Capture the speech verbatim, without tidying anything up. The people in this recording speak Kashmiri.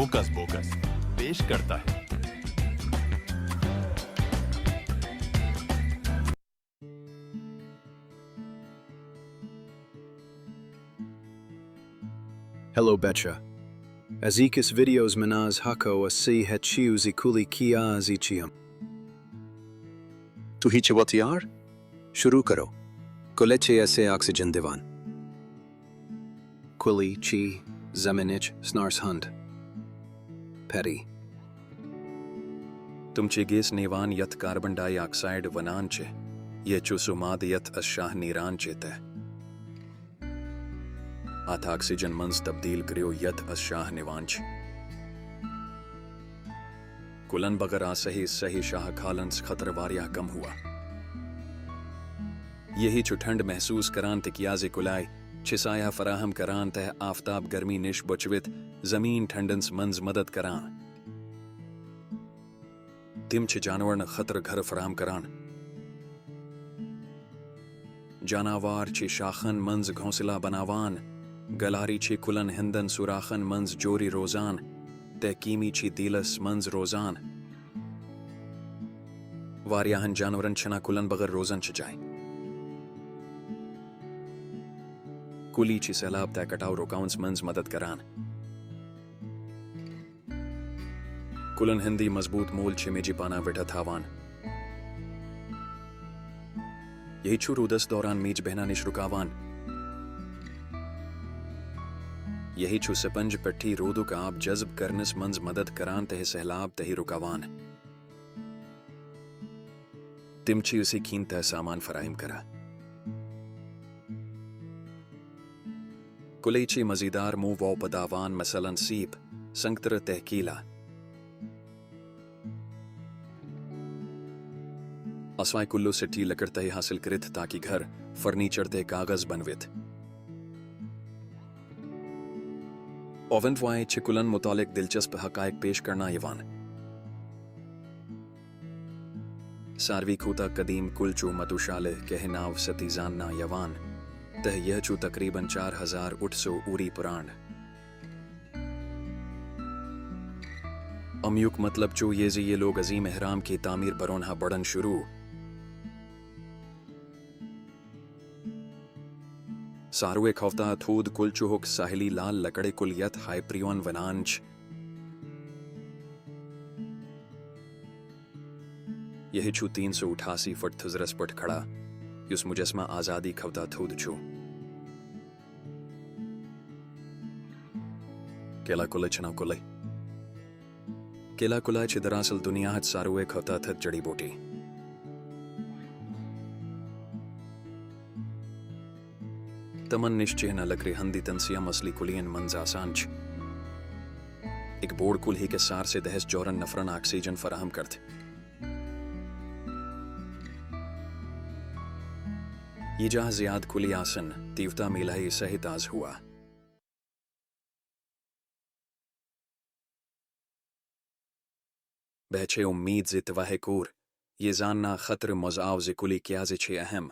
ہوکس پوکس پیش کرتا ہے۔ ہیلو بچہ، أزیکِس ویڈیوس منٛز ہٮ۪کو أسۍ ہیٚچھِو زِ کُلۍ کیٛازِ چھِ یِم۔ تُہۍ چھِوا تیار؟ شروع کرو۔ کُلۍ چھِ اَسہِ آکسیجن دِوان۔ کُلۍ چھِ زمینٕچ سنارس ہُنٛد پھیرٕ۔ تِم چھِ گیس نِوان یَتھ کاربن ڈائی آکسائیڈ ونان چھِ۔ یہِ چھُ سُہ مادٕ یَتھ أسۍ شاہ نیران چھِ تہٕ اَتھ آکسیجن منٛز تبدیل کٔرِو یَتھ أسۍ شاہ نِوان چھِ۔ کُلٮ۪ن بغٲر آسہِ صحیح شاہ کھالنس خٲطرٕ واریاہ کم ہوا۔ یہی چھُ ٹھنڈ محسوس کران تِکیازِ کُلۍ چھِ سایہ فراہم کران تہٕ آفتاب گرمی نِش بچوِتھ زمین ٹھنڈنس منٛز مدد کران۔ تِم چھِ جانورن خٲطرٕ گھر فراہم کران۔ جاناوار چھِ شاخن منٛز گھونسلہٕ بناوان، گلاری چھِ کُلٮ۪ن ہٕنٛدٮ۪ن سوراخن منٛز جوری روزان، تہٕ کیمی چھِ دیلس منٛز روزان۔ واریاہن جانورن چھنہٕ کُلٮ۪ن بغٲر روزنٕچ جاے۔ کُلۍ چھِ سہلاب تہٕ کٹاو رُکاونس منٛز مدد کران۔ کُلٮ۪ن ہٕنٛدۍ مضبوط موٗل چھِ میٚژِ پناہ وٹھا تھاوان۔ یہِ چھُ روٗدس دوران میٚژِ بیہنہٕ نِش رُکاوان۔ یہِ چھُ سپنج پٮ۪ٹھٕ روٗدُک آب جذب کرنس منٛز مدد کران تہٕ سہلاب تہِ رُکاوان۔ تِم چھِ اَسہِ کھٮ۪ن تہٕ سامان فراہم کران۔ کُلۍ چھِ مزیدار میوٕ وۄپداوان، مثلاً سیب، سنگترٕ تہٕ کیلا۔ اسہِ ہٮ۪کہِ کُلٮ۪و سۭتۍ لٔکٕر تہِ حٲصِل کٔرِتھ تاکہِ گھر، فرنیچر تہٕ کاغذ بنٲوِتھ۔ اوونٹ وائٹ چھِ کُلٮ۪ن متعلق دلچسپ حقائق پیش کرنہٕ یِوان۔ ساروی کھۄتہٕ قدیم کُل چھُ متھوشالا کہِ ناوٕ سۭتۍ زاننہٕ یِوان، تہٕ یہِ چھُ تقریباً چار ہزار ٲٹھ سو ؤری پرٛون۔ اَمیُک مطلب چھُ یہِ زِ یہِ لوٚگ عظیم اہرام کہِ تعمیٖر برٛونٛہہ بڑُن شروع۔ ساروی کھۄتہٕ تھوٚد کُل چھُ ہوٚکھ ساحلی لال لکڑِ کُل یَتھ ہائپریون ونان چھِ۔ یہِ چھُ تین سو اٹھاسی فٹ تھزرس پٮ۪ٹھ کھڑا، یُس مجسمہ آزادی کھۄتہٕ تھوٚد چھُ۔ کیلا کُلۍ چھِنہٕ کُلۍ۔ کیلا کُلۍ چھِ دراصل دنیاہٕچ ساروی کھۄتہٕ تھٔد جڑی بوٹی۔ تِمن نِش چھِ نہٕ لکرِ ہٕنٛدِ تنسیہ مثلی کُلٮ۪ن منٛز آسان چھِ۔ اکھ بوٚڑ کُل ہیٚکہِ سارسٕے دَہس جوڑن نفرن آکسیجن فراہم کٔرِتھ۔ ییٖژاہ زیادٕ کُلۍ آسن، تیوٗتاہ میلہِ صحت تازٕ ہوا۔ بہٕ چھُس اُمید زِ تۄہہِ کوٚر یہِ زاننہٕ خٲطرٕ مزٕ آو زِ کُلۍ کیٛازِ چھِ اہم،